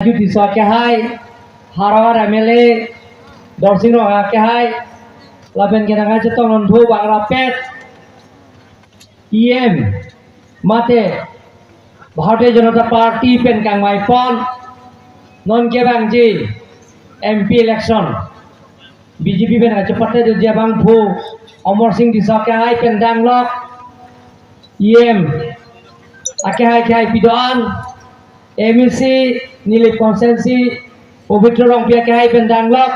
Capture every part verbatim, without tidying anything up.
Aju Tisso akehai, Howraghat M L A Dorsing Ronghang akehai, lapen ke nangkachetong non phu bang rapet E M mate Bharatiya Janata Party pen kangvaipon non kevangji M P election B J P pen kachepate doji abangphu Amarsing Tisso akehai pen danglok, E M akehai kehai pido-an, M A C Nilip constituency Pobitro Rongpi akehai pen danglok,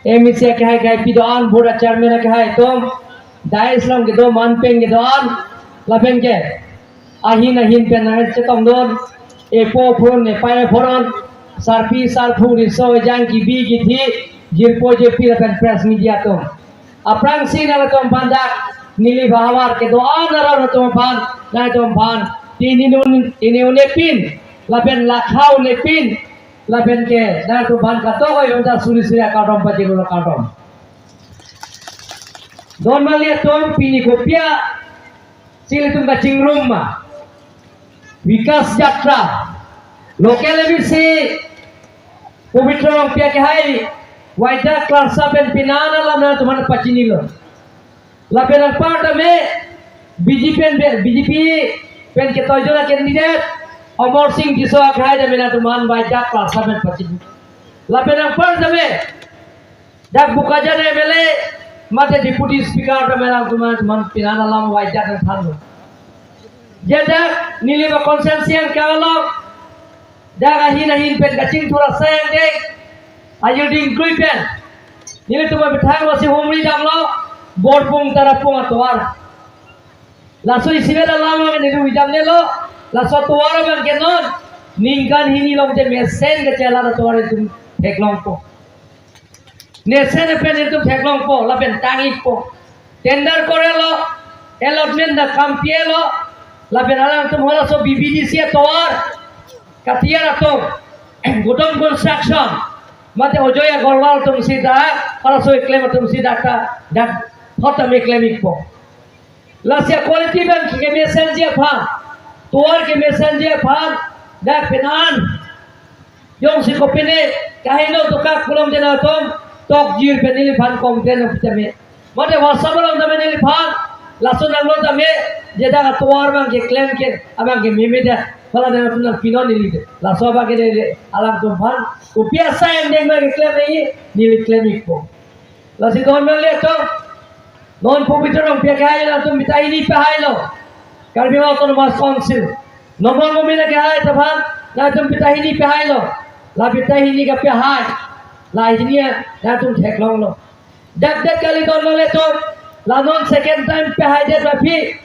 M A C akehai kehai pido-an, board chairman akehai atum, dais along kedo, manpeng kedo-an, lapen ke ahin ahin pen nangchetongdun, epo phurun, epei phurun, sarpi sarpo, riso ejang, kebi kethe, jirpo jirpi lapen press media atum. Aphrangsi nangtum aphan dak Nilip ahavar kedo-an aron atum aphan, nangtum aphan pini un, pini un-epin lapen lakha un-epin lapen ke nangtum aphan kadokave ta suri suri akardom pajirlo, kardom. Don marli atum, pini kopi si ilitum kachingrum ma? Vikas Yatra. Local M A C Pobitro Rongpi akehai Waidak Klarsa pen penang alam nangtum aphan pachinilo. Lapen anpar tame B J P pen, B J P pen ketoijun a-candidate Amarsing Tisso akehai tame nangtum aphan Waidak Klarsa pen pachini. Lapen anpar tame dak Bokajan M L A mate Deputy Speaker tame nangtum aphan penang alam Waidak nangthanlo. Je dak Nilip a-constituency angkang along dak ahin ahin pen kachingthur asai angdeng, ayo dingkrui pen nelitum amethang vangsi humri damlo, Borpung Tarapung atovar. Laso isivet alam abang nelitum damdelo, laso atovar abang ke non ningkan hini along te mesen kachelar atovar itum theklongpo. Mesen pen itum theklongpo, lapen tang-ikpo. Tender korelo, allotment ta kam pi-elo, lapen alangtum halaso B B D C atovar, katiar atum, Gudom Construction mate Ajoy Agarwal atumsi dak, halaso keklem atumsi dak ta, dak thot tame klem-ikpo. Lasi a-quality abang kemesenji aphan, tovar kemesenji aphan, dak penang jongsi kopine kaheno dokak pulom dena atum, tokjir pen neliphan complain nangpi tame, mate WhatsApp along tame neliphan, laso nanglo tame, je dak atovar abang keklem ke, abang kememe dak, hala nangtum nangpinon neli de. Laso abang ke neli alangtum aphan kopi asai angdeng abang keklem neli, neli klem-ikpo. Lasi don marli atum, non Pobitro Rongpi akehai nangtum bita hini pehailo. Karbi Anglong Autonomous Council. Nomol Momin akehai ta aphan nangtum bita hini pehailo. La bita hini kapehai, la hini nangtum theklonglo. Dak dak kali don marli atum, la non second time pehaidet aphi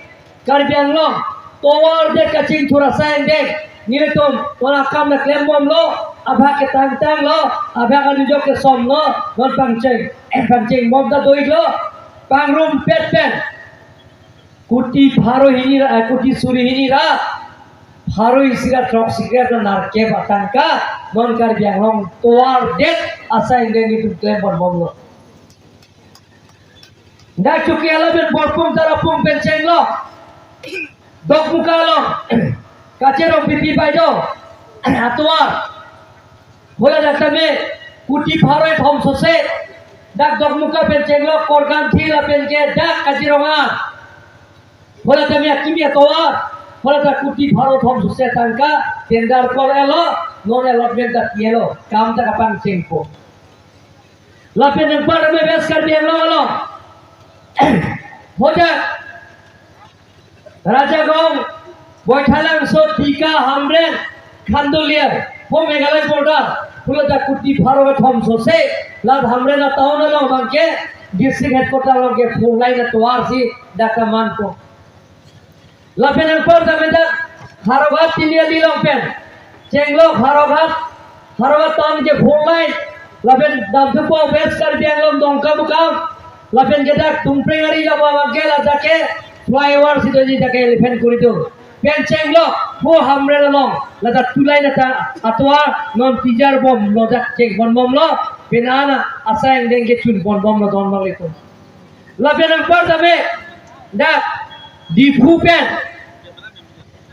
Karbi Anglong tovar det kachingthur asai angdeng, nelitum non akam nangklembomlo, abhag ketangtanglo, abhag anujok kesomlo, non pangcheng, pangchengbom ta do-iklo, pangrumpet pen kuti pharo hini ra, eh, kuti suri hini ra pharo isi ra throksi kre ra nerkep atangka non Karbi Anglong tovar det asai angdeng nelitum klembom bomlo. Dak Chokihola pen Borpung Tarapung pen chenglo, Dokmoka along Kache Rongpipi Baideo atovar. Hala dak tame kuti pharo kethom sose, dak Dokmoka pen chenglo Korkanthi lapen ke dak Kaziranga. Hala tame akimi atovar, hala ta kuti pharo kethom sose tangka tender kor-elo, non allotment ta pi-elo, kam ta kapangchengpo. Lapen anpar tame West Karbi Anglong along, hoja Rajagaon, Baithalangso, Dika, Hamren, Khanduli, ho Meghalaya border, hala ta kuti pharo kethom sose, la Hamren a-town along abang ke district headquarter along ke four lane atovar si dak ta manpo. Lapen anpar tame dak Howraghat Tiniali along pen chenglo, Howraghat, Howraghat town ke four lane, lapen damthupo West Karbi Anglong Dongkamukam, lapen ke dak Tumpreng ari jama abang ke la dak ke flyover si doji, dak ke elephant corridor. Pen chenglo ho Hamren along, la dak two lane ata atovar non tijarbomlo, dak chengbom bomlo, penang asai angdeng ke chunbom bomlo don marli atum. Lapen anpar tame dak Diphu pen,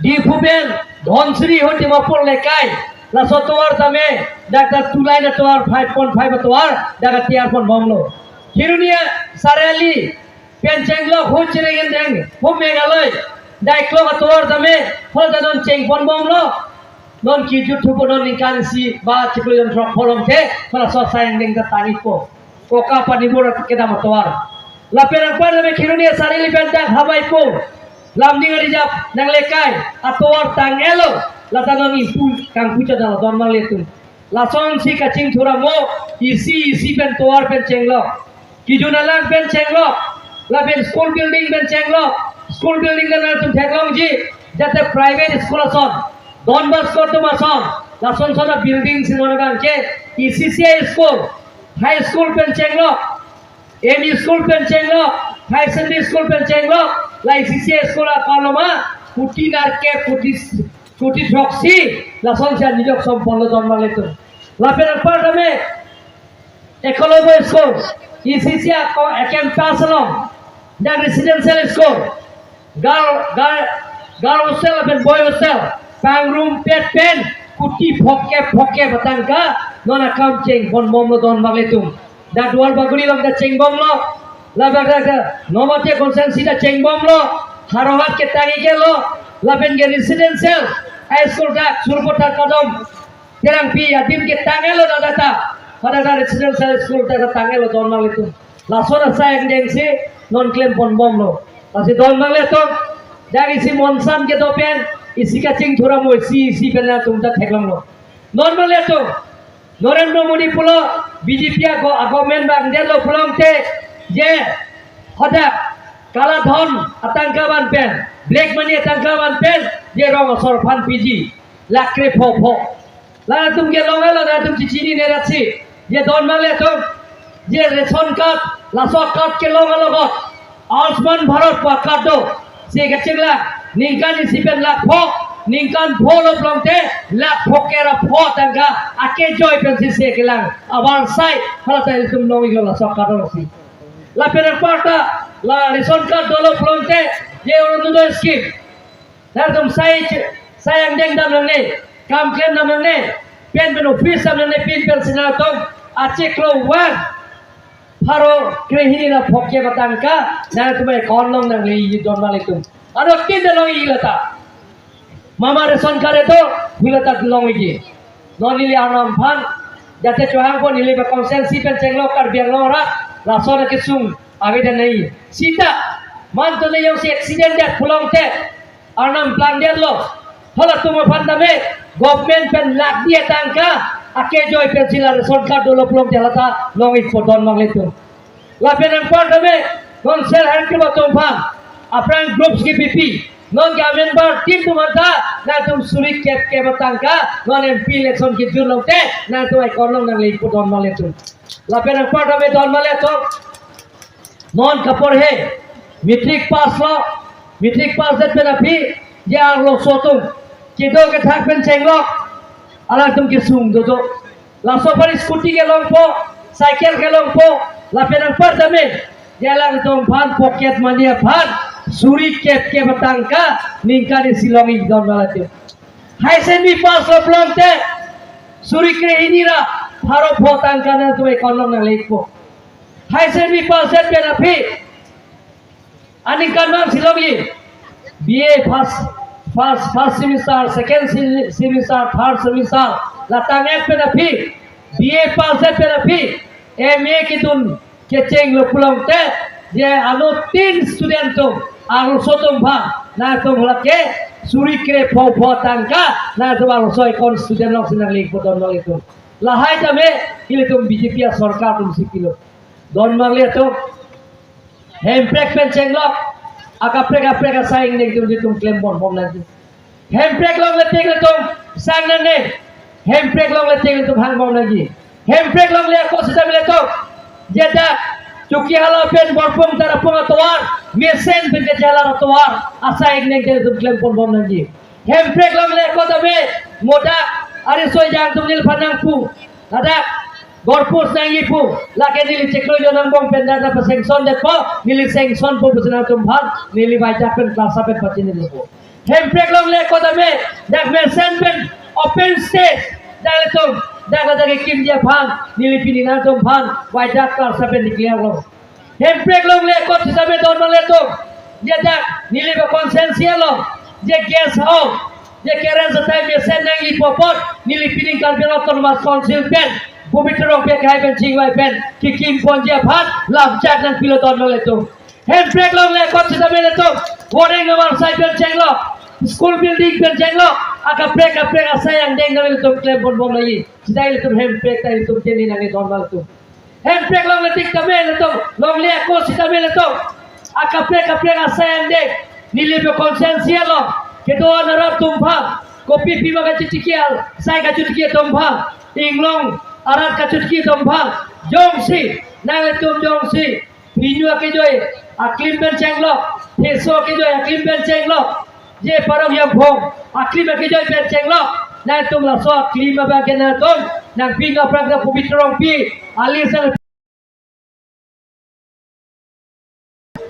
Diphu pen Dhansiri ho Dimapur Lekai, Laso tovar tame, dak ta tulai na tovar five point five tovar, dak ta tiar pon bomlo. Khironia Sariali pen chenglok hu Chirengdeng, hu Meghalaya, dak klok tovar tame, hala ta non cheng pon bomlo. Non kijut thupo non ningkan isi ba chiklo jon throk pholong the, hala laso asai angdeng ta tangikpo. Koka Panibor kedam atovar. Lapen anpar tame Khironia Sariali pen dak Habaipur, Lumding arijap nang lekai atovar tang-etlo, lata non ingpu kangpu chadang don mangle atum. Lasonsi kachingthuramo, isi isi pen tovar pen chenglok. Kijun alang pen chenglok, lapen school building pen chenglok. School building nangtum theklongji, jate private school ason, Don Bosco atum ason, lason son a-building si non abang ke, E C C high school, high school pen chenglok, M E school pen chenglok, higher secondary school pen chenglok, la E C C high school akaloma, kuti nerkep, kuti, kuti throksi, lasonsi anijok som ponlo don mangle atum. Lapen anpar tame, Eklavya school, E C C ako, a-campus along, dak residential school, girl, girl, girl hostel lapen boy hostel, pangrumpet pen, kuti phongkep phongkep atangka, non akam cheng pon bomlo don mangle atum. Dak Duar Bagori along ta cheng bomlo, ladak dak, dak Nomati constituency ta cheng bomlo, Howraghat ke tang-iklo, lapen ke residential high school dak Surbakha Kadom Terangpi adim ke tang-etlo dak ta. Pada dak residential school dak ta tang-etlo don mangle atum. Lason asai angdeng si non klem pon bomlo. Lasi don mangle atum, dak isi monsam kedo pen, isi kachingthuramo, isi isi pen nangtum ta theklonglo. Don mangle atum, Narendra Modi pulo B J P ago-, a-government bang detlo pulote, je hadak kala dhon atangka van pen, black money atangka van pen, je rong asor aphan piji, lakh krepho pho. Latum kelong-etlo, latum chichinine ratsi. Je don mangle atum, je ration card, laso card kelong alogot, Ayushman Bharat pu card do, si kachingla, ningkan isi pen lakh pho, ningkan pho lo pulote, lakh pho kera pho tangka, akejoi pensi si kelang, avarsai, hala ta ilitum long-iklo laso card do si. Lapen anpar ta, la ration card dolo pulote, je Orunodoi scheme. Latum sai, sai angdeng dam nangne, kam klem dam nangne, pen pen office dam nangne, pin pen si nangtum achiklo van pharo krehini ra phongkep atangka nangtum account along nangle-ikji don mangle atum. Anuttin ta long-ikji lata. Mama ration card edo, hu lata long-ikji. Non neli Arnam aphan, jate chohangpo neli ba constituency pen chenglok Karbi Anglong arat, lason akesung avedet nangji. Sita, man tone jongsi accident det pulote, Arnam plan detlo. Halatum aphan tame, government pen lakh di atangka, akejoi pensi la ration card dolo pulote hala ta long-ikpo don mangle atum. Lapen anpar tame, non self help group atum aphan, aphrang groups kepipi, non ke member tin atum anta, nangtum suri kep kep atangka, non M P election kejut lote, nangtum account along nangle-ikpo don mangle atum. Lapen anpar tame don mangle atum, non kaporhe, matric pass lo, matric pass det pen aphi, je arloso atum, kedo kethak pen chenglok, alangtum kesung dodo. Laso aphan scooty kelongpo, cycle kelongpo, lapen anpar tame, je alangtum aphan pocket money aphan, suri kep kep atangka, ningkan isi long-ik don mangle atum. Higher secondary pass lo pulote, suri krehini ra pharo pho tangka nangtum account along nangle-ikpo. Higher secondary pass det pen aphi, aningkanvang si longji. B A first, first, first semester, second se-, semester, third semester, la tang-et pen aphi, B A pass det pen aphi, M A kedun kechenglo pulote, je anuttin student atum, arloso atum aphan, nangtum lake, suri krepho pho tangka, nangtum arloso account student along si nangle-ikpo don mangle atum. Lahai tame, ilitum B J P asorkar atum si pilo. Don mangle atum, hemprek pen chenglok, akaprek akaprek asai angdeng atum ilitum klem pon bom nangji. Hemprek longle te ilitum sang nangne, hemprek longle te ilitum hang bom nangji. Hemprek longle ako sita ilitum, je dak Chokihola pen Borpung Tarapung atovar, mesen pen kejalar atovar, asai angdeng ilitum klem pon bom nangji. Hemprek longle ako tame, modak, ari soi jang atum neliphan nangpu, ladak, Gorpus nangji pu, lake neli chiklo jon angbong pen dak ta pa-sanction detpo, neli sanction po pusi nangtum aphan, neli baita pen class pen pachini detpo. Hemprek longle ako tame, dak mesen pen open stage, Dak ilitum, dak dak kekimji aphan, neli pini nangtum aphan, waidak klar sapen declare lo. Hemprek longle kot sitame don nanglitum. Dak, neli ba consensus lo. Je guest house, je kereng satai mesen nangji pu apot, neli pini Karbi Anglong Autonomous Council pen, Pabitra Rongpi akehai pen chingvai pen, kekim ponji aphan, lamchak nangpilo don nanglitum. Hemprek longle kot sitame ilitum, wareng amar sai pen chenglo, school building pen chenglo, akaprek kaprek asai angdeng nanglitum klem ponbom lagi. Sita ilitum hemprek ta ilitum teni nangne don nanglitum. Hemprek longle tik tame ilitum, longle ako sitame ilitum. Akaprek kaprek asai angdeng, neli pu consensus lo. Kedo-an arat atum aphan, kopi pima kachotiki, sai kachotiki atum aphan, inglong arat kachotiki atum aphan, jongsi, nanglitum jongsi, Pinyu akejoi aklim pen chenglo, Theso akejoi aklim pen chenglo, je Parong Yamphong aklim akejoi pen chenglo, nangtum laso aklim abang ke nangtum, nangpi nangphrang ta Pabitra Rongpi, alis nang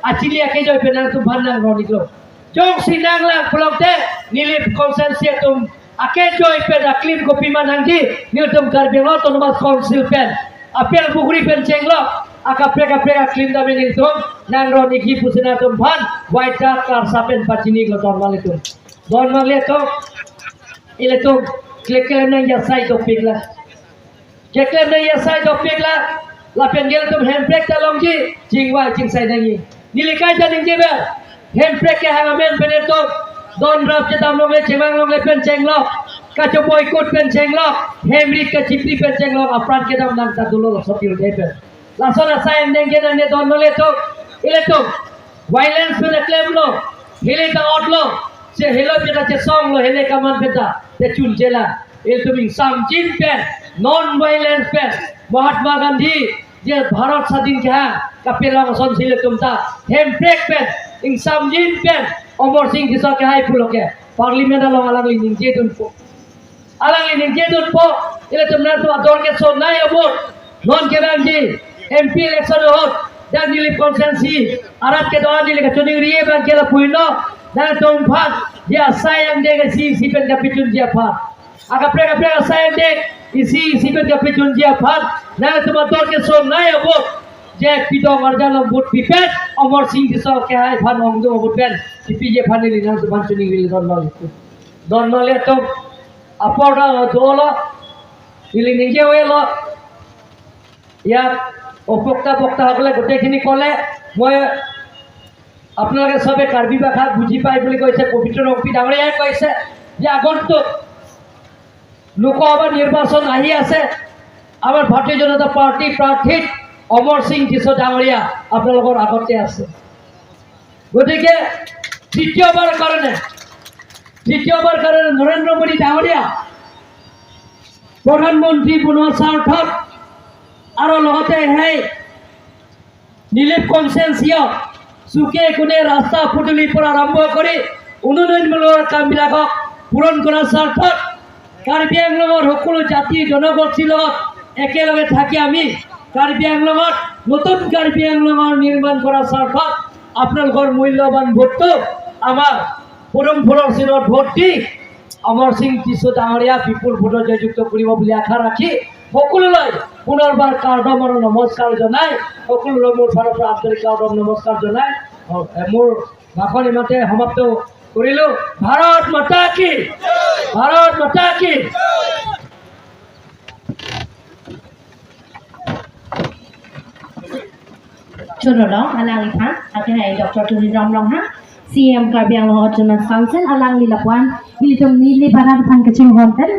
achili akejoi pen nangtum aphan nangron-iklo. Jongsi nanglang pulote, neli consensus atum akejoi pen aklim kopima nangji, nelitum Karbi Anglong Autonomous Council pen, apel pukri pen chenglo, akaprek kaprek aklim tame nelitum nangron-ikji pusi nangtum aphan, waidak klar sapen pachini-iklo don nanglitum. Don nanglitum, ilitum, klem klem nangji asai dopik la. Keklem nangji asai dopik la, lapen ilitum hemprek ta longji, chingvai chingsai nangji. Neli kaita ningje ber, hemprek kehang amen pen ilitum, don rap kedam longle, chemang longle pen chenglo, kachoboikot pen chenglo, hemrit kachipri pen chenglo, apran kedam nang ta dolo laso pirde pen. Lason asai angdeng ke nangne don nanglitum, ilitum, violence pen klemlo, hile ta otlo, che helo pen ta chesonglo, hile kaman pen ta, te chun chela. Ilitum ingsamjin pen, non-violence pen, Mahatma Gandhi, je Bharat Sadhin kehang, kapelong asonsi ilitum ta, hemprek pen, ingsamjin pen, Amarsing Tisso akehai pulo ke, Parliament along alangli ningjedunpo. Alangli ningjedunpo, ilitum nangtum ador keso nai abot, non kevangji, M P election ahut, dak neli consensus, arat kedo-an neli kachoningri abang ke lapu-iklo, nangtum aphan, je asai angdeng isi isi pen kapachunji aphan. Akaprek kaprek asai angdeng, isi isi pen kapachunji aphan, nangtum ador keso nai abot, je pidong arjan along vote pi pen, Amarsing Tisso akehai aphan ongdung abot pen, kipiji aphan neli nangtum aphan choningri don nanglitum. Don nanglitum, apor ta dolo, neli ningje avelo, ইয়াত অভোক্তা বক্তাসকলে গোটেইখিনি ক'লে। মই আপোনালোকে চবে কাৰ্বি ভাষা বুজি পায় বুলি কৈছে, পবিত্ৰ ৰংপি ডাঙৰীয়াই কৈছে যে আগন্তুক লোকসভা নিৰ্বাচন আহি আছে, আমাৰ ভাৰতীয় জনতা পাৰ্টি প্ৰাৰ্থী অমৰ সিং টিছ' ডাঙৰীয়া আপোনালোকৰ আগতে আছে। গতিকে তৃতীয়বাৰ কাৰণে, তৃতীয়বাৰ কাৰণে নৰেন্দ্ৰ মোদী ডাঙৰীয়া প্ৰধানমন্ত্ৰী বনোৱাৰ স্বাৰ্থত আৰু লগতে সেই নীলিপ কনষ্টিটুৱেঞ্চিত চুকে কোণে ৰাস্তা পদূলিৰ পৰা আৰম্ভ কৰি উন্নয়নমূলক কামবিলাকক পূৰণ কৰাৰ স্বাৰ্থত কাৰ্বি আংলঙৰ সকলো জাতি জনগোষ্ঠীৰ লগত একেলগে থাকি আমি কাৰ্বি আংলঙত, নতুন কাৰ্বি আংলঙৰ নিৰ্মাণ কৰাৰ স্বাৰ্থত আপোনালোকৰ মূল্যৱান ভোটটো আমাৰ পদুম ফুলৰ চিনত ভোট দি অমৰ সিং টিছ' ডাঙৰীয়া বিপুল ভোটত জয়যুক্ত কৰিব বুলি আশা ৰাখি সকলোলৈ পুনৰবাৰ কাৰ্ডম আৰু নমস্কাৰ জনাই, সকলোলৈ মোৰ ফালৰ পৰা আন্তৰিক কাৰ্ডম নমস্কাৰ জনাই, অ, এ, মোৰ ভাষণ ইমানতে সমাপ্ত কৰিলো। ভাৰত মাতা কি? ভাৰত মাতা কি? Chonolo, alangli aphan, akehai Doctor Tuliram Ronghang, C E M Karbi Anglong Autonomous Council, alangli lapu-an, ilitum neli Bharat aphan kachinghon pen,